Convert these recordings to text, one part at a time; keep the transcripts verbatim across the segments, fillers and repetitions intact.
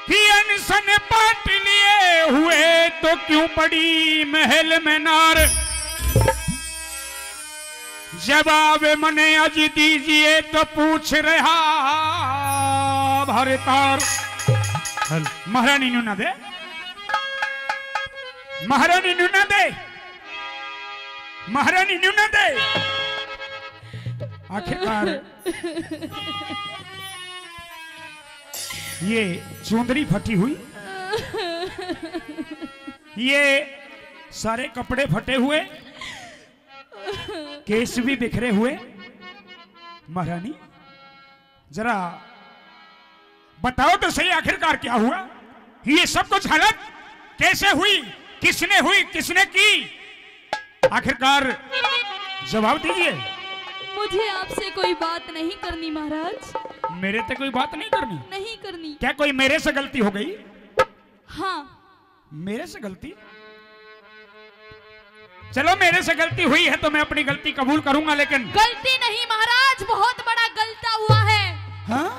कि अनशन पाट लिए हुए तो क्यों पड़ी महल में नार। जवाब मने आज दीजिए तो पूछ रहा भरतार। महारानी नू ना दे, महारानी नू ना दे, महारानी नू ना दे। आखिरकार ये चुंदरी फटी हुई, ये सारे कपड़े फटे हुए, केस भी बिखरे हुए। महारानी, जरा बताओ तो सही, आखिरकार क्या हुआ? ये सब कुछ हालत कैसे हुई, किसने हुई, किसने की? आखिरकार जवाब दीजिए। मुझे आपसे कोई बात नहीं करनी महाराज। मेरे से कोई बात नहीं करनी? नहीं करनी। क्या कोई मेरे से गलती हो गई? हाँ। मेरे से गलती? चलो, मेरे से गलती हुई है तो मैं अपनी गलती कबूल करूंगा, लेकिन गलती नहीं महाराज, बहुत बड़ा गलता हुआ है। हाँ?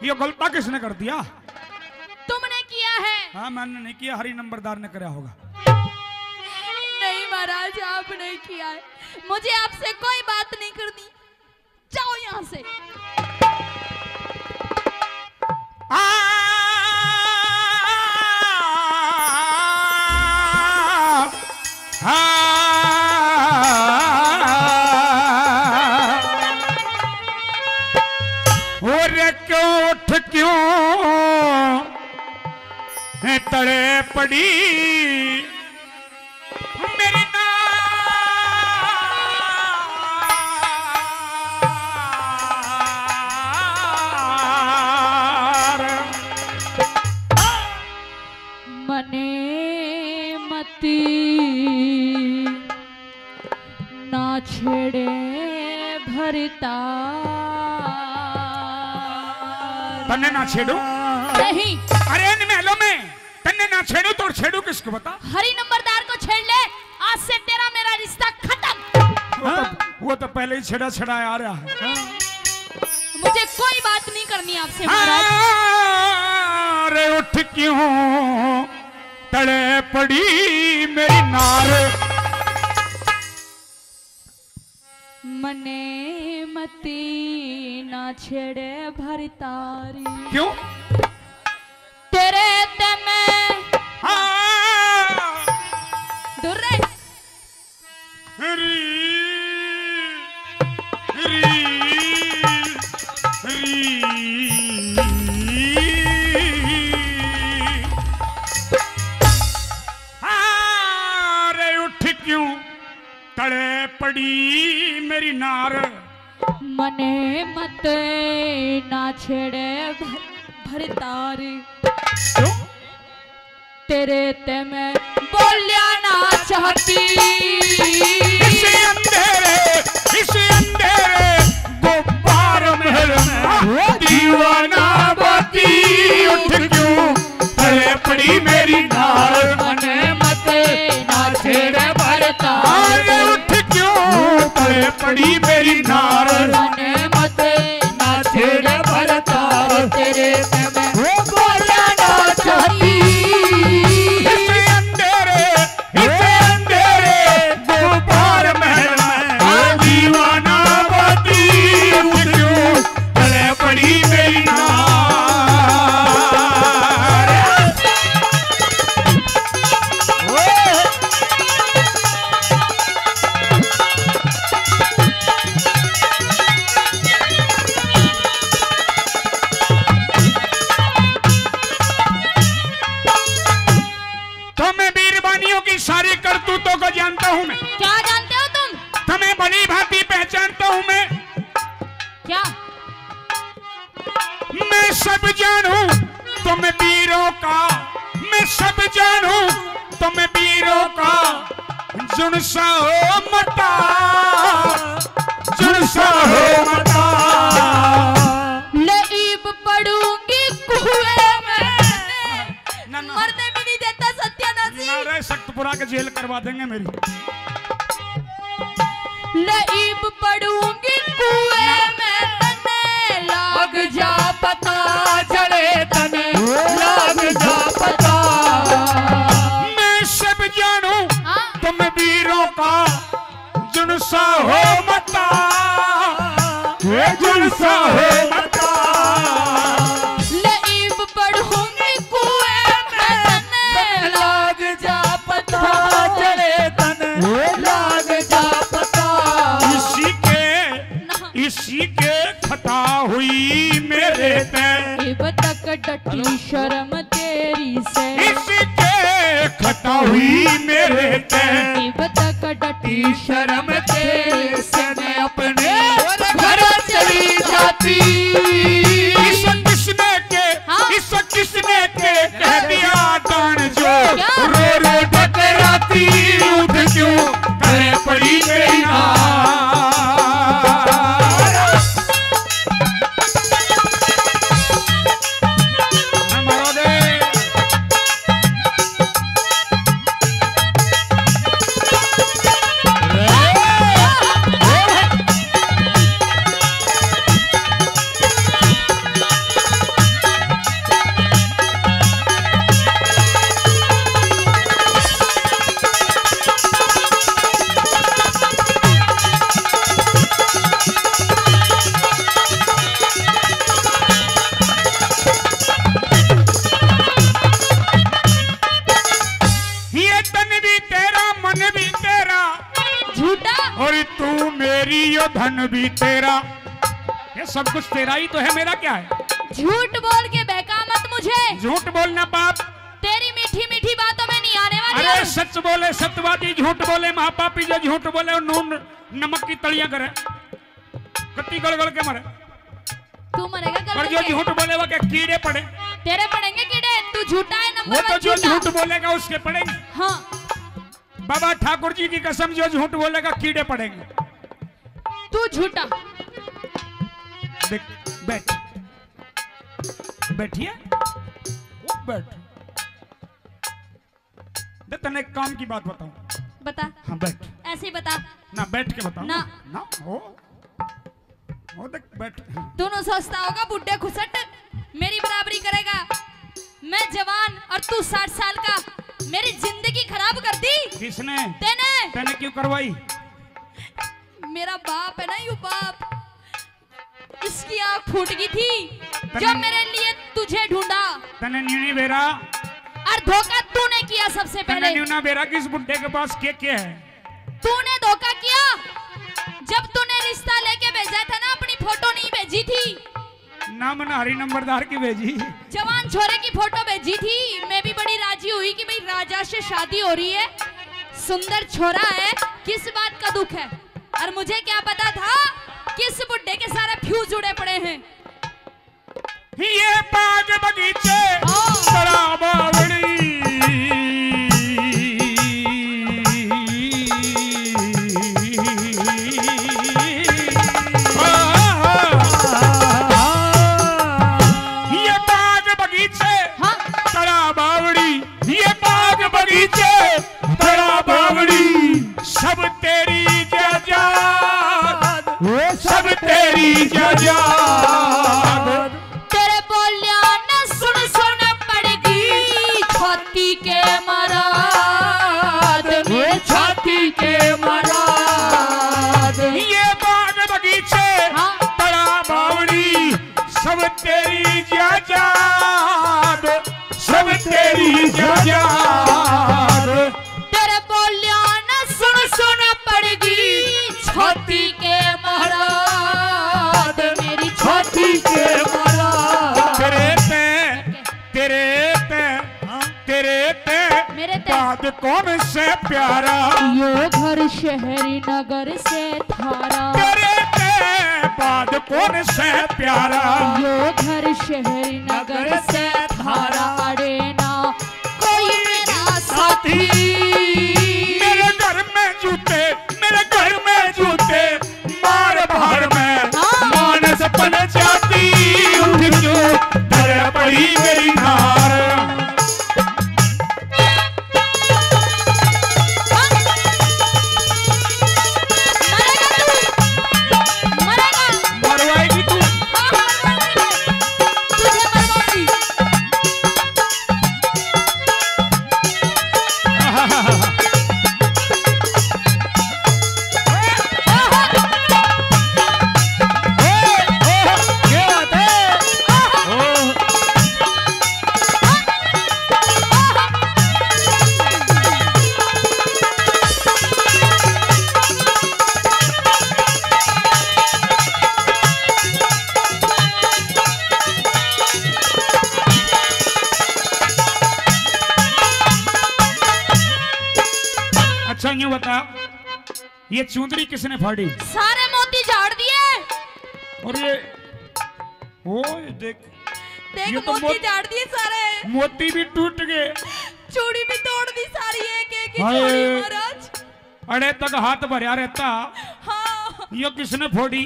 ये गलता किसने कर दिया? तुमने किया है। हाँ, मैंने नहीं किया, हरी नंबरदार ने करा होगा। नहीं महाराज, आप नहीं किया है। मुझे आपसे कोई बात नहीं करनी, जाओ यहाँ से। आ, आ, आ, और क्यों उठ क्यों तले पड़ी मेरी नार। मने मती ना छेड़े भरता। तन्ने ना छेड़ू? नहीं। अरे इन महलों में तन्ने ना छेड़ू तो और छेड़ू किसको बता? हरी नंबरदार को छेड़ ले, आज से तेरा मेरा रिश्ता खत्म। वो तो, हाँ? वो तो पहले ही छेड़ा छेड़ा आ रहा है। हाँ। मुझे कोई बात नहीं करनी आपसे महाराज। अरे उठ क्यों तले पड़ी मेरी नार। मने मती ना छेड़े भरतारी। क्यों? तेरे ते मैं हाँ। दूर रह। री, री, री। हाँ, रे उठ क्यों तले पड़ी मेरी नार। मने मत ना छेड़े भर, भरतार। क्यों? तेरे ते मैं बोल्या ना चाहती। इस अंधेरे, इस अंधेरे गुब्बार महल में दीवाना बाती। उठ क्यों तले पड़ी मेरी नार। मने मत ना छेड़े भरतार। अरे उठ क्यों तले पड़ी मेरी नार। मने मत ना छेड़े भरतार। तेरे ते मैं बोल्या ना चाहती। इस अंधेरे, इस अंधेरे गुब्बार महल में दीवाना बाती। उठ क्यों तले पड़ी मेरी नार। तुम्हें बीरबानियों की सारी करतूतों को जानता हूँ मैं। क्या जानते हो तुम? तुम्हें भली भांति पहचानता हूँ मैं। क्या? मैं सब जानूं तुम बीरों का, मैं सब जानूं तुम बीरों का, जुनसा हो मता, जुनसा हो मता। ले ईब पड़ूंगी कुएं में। ना, ना। मरने भी नहीं देता सत्यानाशी। ना रे, सख्तपुरा के जेल करवा देंगे मेरी। ले ईब पड़ूंगी कुएं में, तने लाग जा पता जले तने। मेरे ते। इब तक डटी शर्म तेरी से। इसके खता हुई मेरे ते। इब तक डटी शर्म तेरी से। मैं अपने घर चली जाती। इस किसने के, हाँ। इस किसने के कह दिया दान जो क्या? रो रो डकराती। उठ क्यों करे पड़ी मेरी नार। ये तन भी तेरा, मन भी तेरा, झूठा। और तू मेरी, यो धन भी तेरा। ये सब कुछ तेरा ही तो है, मेरा क्या है? झूठ बोल के बहका मत मुझे। झूठ बोलना पाप। तेरी मीठी मीठी बातों में नहीं आने वाली अरे हूँ। सच बोले सतवादी, झूठ बोले महापापी। जो झूठ बोले वो नून नमक की तलियां करे, कत्ती गल गल के मरे। तू मरेगा गल पर जो के। झूठ बोले वो के कीड़े पड़े। तेरे पड़ेंगे कीड़े, तू झूठा है, नंबर वो तो वन जो झूठा। झूठ बोलेगा उसके पड़ेंगे। हाँ। बाबा ठाकुर जी की कसम, जो झूठ बोलेगा कीड़े पड़ेंगे। तू झूठा। देख, बैठ, बैठिए, बैठ। दे, तने एक काम की बात बताऊं। बता। हाँ, बैठ। ऐसे ही बता। ना, बैठ के बताऊं। ना। ना, हो। वो देख, बैठ। तू नू सोचता होगा, बुड्ढे खुसट मेरी बराबरी करेगा। मैं जवान और तू साठ साल का, मेरी जिंदगी खराब कर दी। किसने? तेने। तने क्यों करवाई? मेरा बाप है ना, यू बाप, इसकी आंख फूट गई थी, तने जो मेरे लिए तुझे ढूंढा। तने न्यू नी बेरा। और धोखा तूने किया सबसे तने पहले। न्यू ना बेरा कि इस बुड्ढे के पास के के है। तूने धोखा किया। जब तूने रिश्ता लेके भेजा था ना, अपनी फोटो नहीं भेजी थी। ना, मैंने हरी नंबरदार की भेजी। जवान छोरे की फोटो भेजी थी। मैं भी बड़ी राजी हुई कि भाई, राजा से शादी हो रही है, सुंदर छोरा है, किस बात का दुख है। और मुझे क्या पता था किस बुड्ढे के सारे फ्यूज उड़े पड़े हैं। ये बाग बगीचे हाँ। बड़ा बावड़ी। ये बाग बगीचे हाँ। बड़ा बावड़ी, ये बाग बगीचे बड़ा बावड़ी, सब तेरी जायदाद, वो सब तेरी जायदाद। तेरे बोलिया न सुन सुन पड़गी छाती के मराद, मेरी छाती के मराद। ये बाग बगीचे हाँ। बड़ा बावड़ी, सब तेरी जायदाद, सब तेरी जायदाद। तेरे बोलिया न सुन सुन पड़गी छाती के मराद, मेरी छाती के मराद। तेरे ते, तेरे ते, हाँ। तेरे ते मेरे ते। बाद कौन से प्यारा? यो घर शहरी नगर से थारा। तेरे ते बाद कौन से प्यारा? यो घर शहरी नगर से थारा। अड़े ना कोई मेरा साथी। मेरे घर में जूते, मेरे घर में जूते, मार बाहर में हाँ। मानस पन जाती। उठ क्यों धर पड़ी मेरी नार। मरेगा तू, मरेगा। मरवाएगी तू। हाँ, मरवाएगी। तुझे बता, ये चुंदरी किसने फाड़ी? सारे मोती झाड़ दिए। और ये, ओए देख, देख, ये तो मोती मो-, झाड़ दिए सारे। मोती भी टूट गए। चूड़ी भी तोड़ दी सारी, एक एक ही हाय। छोड़ी महाराज। अड़े तक हाथ भरया रहता। हाँ। यो किसने फोड़ी?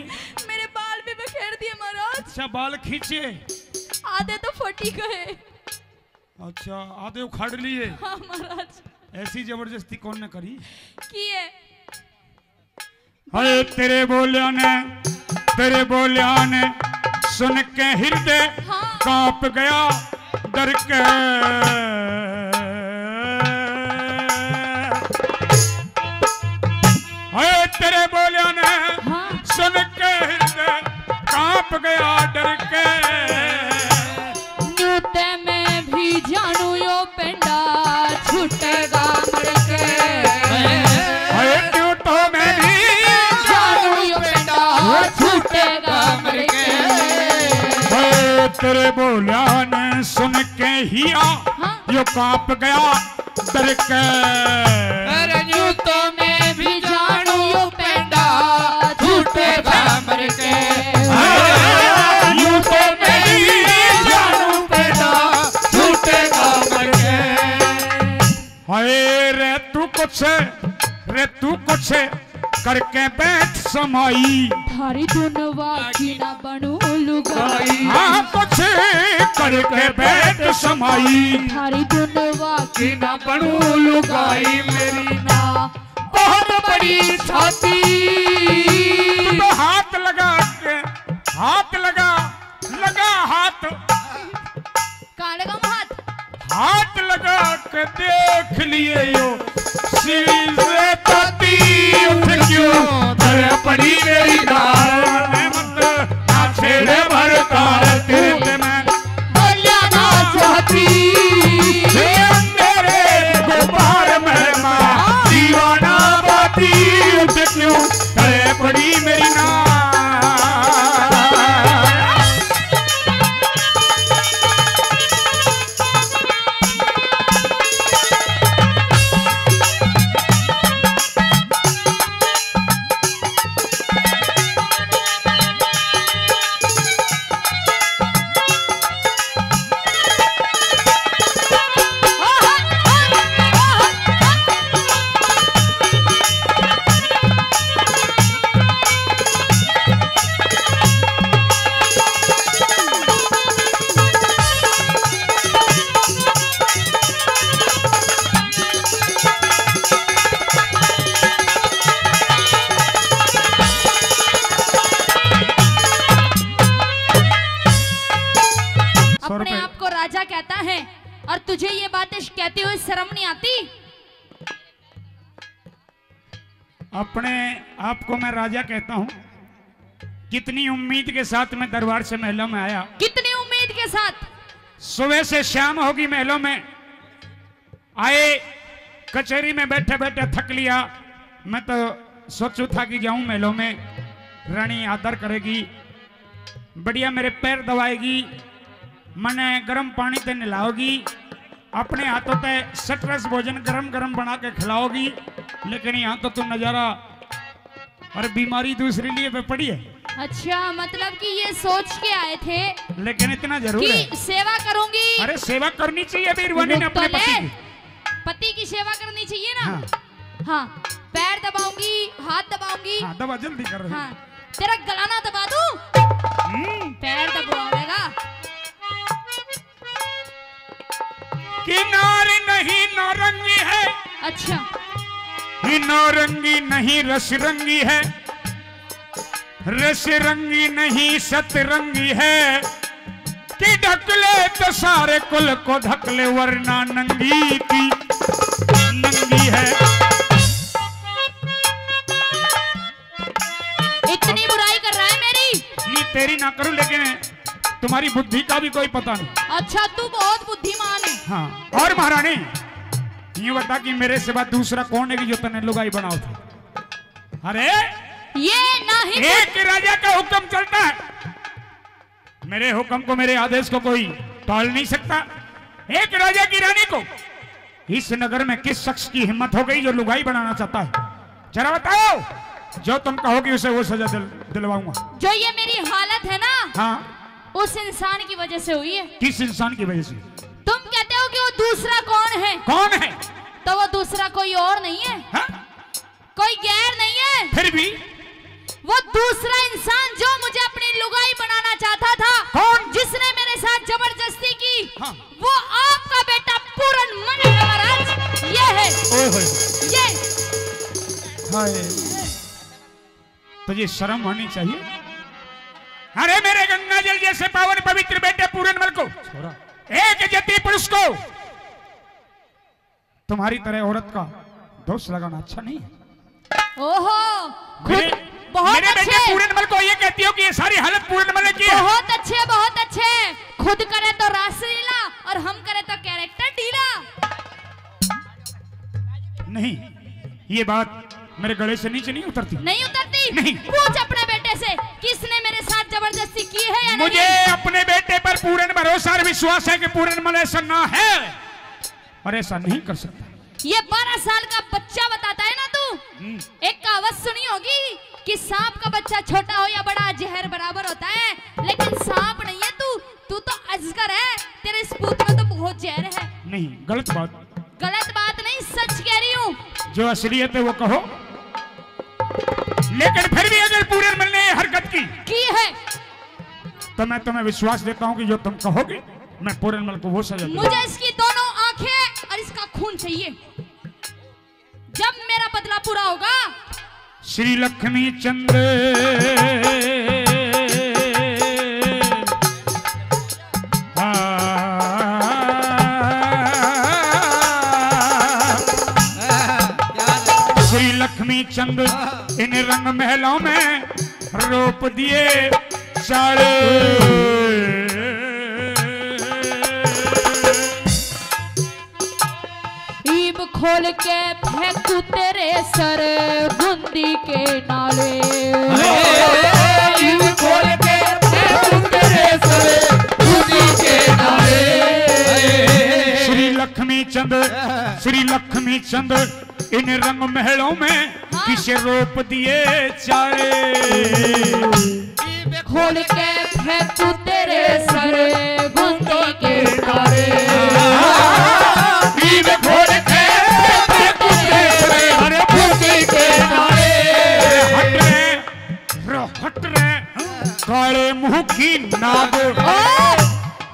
मेरे बाल भी बिखेर दिए महाराज। अच्छा, बाल खींचे? आधे तो फटी गए। अच्छा, आधे उखाड़ लिए? हाँ महाराज। ऐसी जबरदस्ती कौन ने करी? की है? हाय तेरे बोलिया ने, तेरे बोलिया ने सुन के हृदय हाँ। कांप गया डर के। हाय तेरे बोलिया ने हाँ। सुन के हृदय कांप गया डर के। न्यू ते मैं भी जानू यो पेंडा छूटेगा मर के। हाय न्यू तो मैं भी जानू यो पेंडा छूटेगा मर के। हाय तेरे बोलिया ने सुन के हिया हाँ। यो कांप गया डर के। अरे न्यू तो मैं भी जानू यो पेंडा छूटेगा मर के। हाँ, न्यू तो मैं भी जानू पेंडा छूटेगा मर के। हाय रे तू कुछ, रे तू कुछ करके बैठ समाई। थारी धुन वाकी ना बनू लुगाई। हाँ, कुछ करके बैठ समाई। थारी धुन वाकी ना बनू लुगाई। मेरी ना बहुत बड़ी छाती। तू तो हाथ लगा के, हाथ लगा, लगा हाथ। कहाँ लगाऊं हाथ? हाथ लगा के देख लिए यो सीज ताती उठ क्यों धर पड़ी मेरी नार। मैं मत ना छेड़े भर तार तेरे ते मैं बोलिया ना चाहती। ये मेरे गुब्बार में माँ दीवाना बाती उठ क्यों धर पड़ी मेरी नार। अपने आप को राजा कहता है और तुझे ये बातें कहते हुए शर्म नहीं आती? अपने आप को मैं राजा कहता हूँ। कितनी उम्मीद के साथ मैं दरबार से महलों में आया। कितनी उम्मीद के साथ? सुबह से शाम होगी महलों में आए, कचहरी में बैठे बैठे थक लिया। मैं तो सोचू था कि जाऊं महलों में, रानी आदर करेगी, बढ़िया मेरे पैर दबाएगी, मने गर्म पानी ते नहलाओगी, अपने हाथों ते सटरस भोजन गरम गरम बना के खिलाओगी। लेकिन यहाँ तो तू नजारा और बीमारी दूसरी लिए पे पड़ी है। अच्छा, मतलब कि ये सोच के आए थे लेकिन इतना जरूर कि है। सेवा करूंगी। अरे सेवा करनी चाहिए बीरवानी ने रुक तो अपने पति ले। की। पति की सेवा करनी चाहिए ना। हाँ। हाँ, पैर दबाऊंगी, हाथ दबाऊंगी। हाँ, दबा, जल्दी कर रही। हाँ, तेरा गला ना दबा दूं? हम्म। पैर दबावेगा। किनार नहीं नौरंगी है। अच्छा। ये नौरंगी नहीं रस रंगी है, रस रंगी नहीं सतरंगी है। कि ढक ले तो सारे कुल को ढक ले, वरना नंगी की नंगी है। इतनी बुराई कर रहा है मेरी? नहीं, तेरी ना करूं, लेकिन तुम्हारी बुद्धि का भी कोई पता नहीं। अच्छा, तू बहुत बुद्धिमान है। हाँ, और महारानी, ये बता कि मेरे सिवा दूसरा कौन है कि जो तने लुगाई बनाओ थे? अरे, ये नहीं एक राजा का हुक्म चलता है, मेरे हुक्म को, मेरे आदेश को कोई टाल नहीं सकता। एक राजा की रानी को इस नगर में किस शख्स की हिम्मत हो गई जो लुगाई बनाना चाहता है? जरा बताओ। जो तुम कहोगी उसे वो सजा दिल, दिलवाऊंगा। जो ये मेरी हालत है ना, हाँ। उस इंसान की वजह से हुई है। किस इंसान की वजह से? तुम कहते हो कि वो दूसरा कौन है? कौन है? तो वो दूसरा कोई और नहीं है। हाँ? कोई गैर नहीं है। फिर भी? वो दूसरा इंसान जो मुझे अपनी लुगाई बनाना चाहता था, कौन? जिसने मेरे साथ जबरदस्ती की, हाँ। वो आपका बेटा पूरन मल है महाराज, ये है। ओए होए। ये। हाय। तुझे शर्म आनी चाहिए। अरे मेरे गंगा जल जैसे पावन पवित्र बेटे पूरन मल को, छोरा। एक जति पुरुष को तुम्हारी तरह औरत का दोष लगाना अच्छा नहीं है। ओहो, खुद मेरे, बहुत मेरे बेटे अच्छे। पूरन मल को ये कहती हो कि ये सारी हालत पूरन मल की है। बहुत अच्छे, बहुत अच्छे। खुद करे तो रासलीला और हम करे तो कैरेक्टर ढीला। नहीं, ये बात मेरे गले से नीचे नहीं उतरती। नहीं उतरती? नहीं। पूछ अपने बेटे से कि इसने मेरे साथ जबरदस्ती की है या मुझे नहीं? अपने बेटे पर पूर्ण भरोसा और विश्वास है कि पूरन मल ऐसा ना है। और ऐसा नहीं कर सकता। ये बारह साल का बच्चा बताता है ना तू। हम्म। एक कहावत सुनी होगी कि सांप का बच्चा छोटा हो या बड़ा, जहर बराबर होता है, लेकिन सांप नहीं है तू, तू तो अजगर है। तेरे इस पूत में तो बहुत जहर है। नहीं, गलत बात। गलत बात नहीं, सच कह रही हूँ। जो असलियत है वो कहो, लेकिन फिर भी अगर पूरन मल ने ये हरकत की की है, तो मैं तुम्हें विश्वास देता हूँ कि जो तुम कहोगे, मैं पूरन मल को वो सजा दूंगा। मुझे इसकी दोनों आंखें और इसका खून चाहिए। जब मेरा बदला पूरा होगा। श्री लक्ष्मी चंद, हाँ। श्री लक्ष्मी चंद इन रंग महलों में रोप दिए चाले। ईब खोल के फेंकू तेरे सर बूंदी के नाले। ईब खोल के फेंकू तेरे सर बूंदी के नाले। श्री लक्ष्मी चंद, श्री लक्ष्मी चंद इन रंग महलों में हाँ। किसे रोप दिए चाले। खोल के फेंकू तेरे सर बूंदी के नाले। ईब खोल के फेंकू तेरे सर बूंदी के नाले। अरे हट रे, रे हट रे, काले मुंह की नाग। ओ,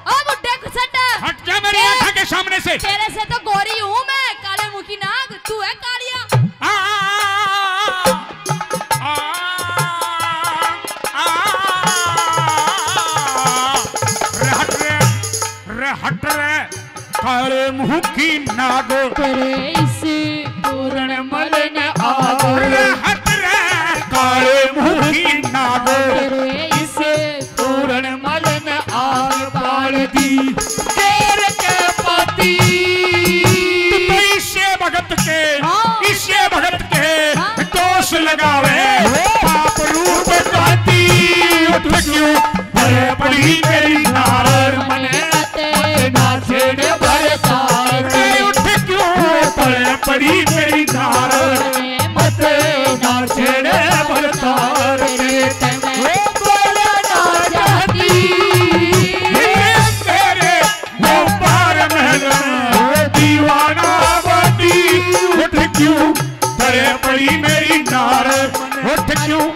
ओ बुड्ढे घुसट। हट जा मेरी ए, आंखों के सामने से। तेरे से तो गोरी हूँ मैं, काले मुंह की नाग, तू है कालिया। आ, आ, आ, आ, रे हट रे, रे हट रे, काले मुंह की नाग। तेरे इस पूरण मल ने आग। रे हट रे, काले मुंह की नाग। तेरे इस पूरण मल ने आग बाल दी। शेर के पाती। तू तो इसे भगत के, हाँ। इसे भगत के हाँ। दोष लगावे, हाँ। पाप रूप काती। उठ क्यों पड़े पड़ी मेरी नार। मने मत ना छेड़ भरतार। उठ क्यों पड़े पड़ी मेरी नार। मत ना छेड़ भरतार। ओ बोला ना चाहती। ये तेरे वो पार महल दीवाना आबादी। उठ क्यों तले पड़ी मेरी नार। उठ क्यों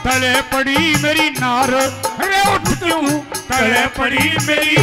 तले पड़ी मेरी नार। अरे उठ क्यों तले पड़ी मेरी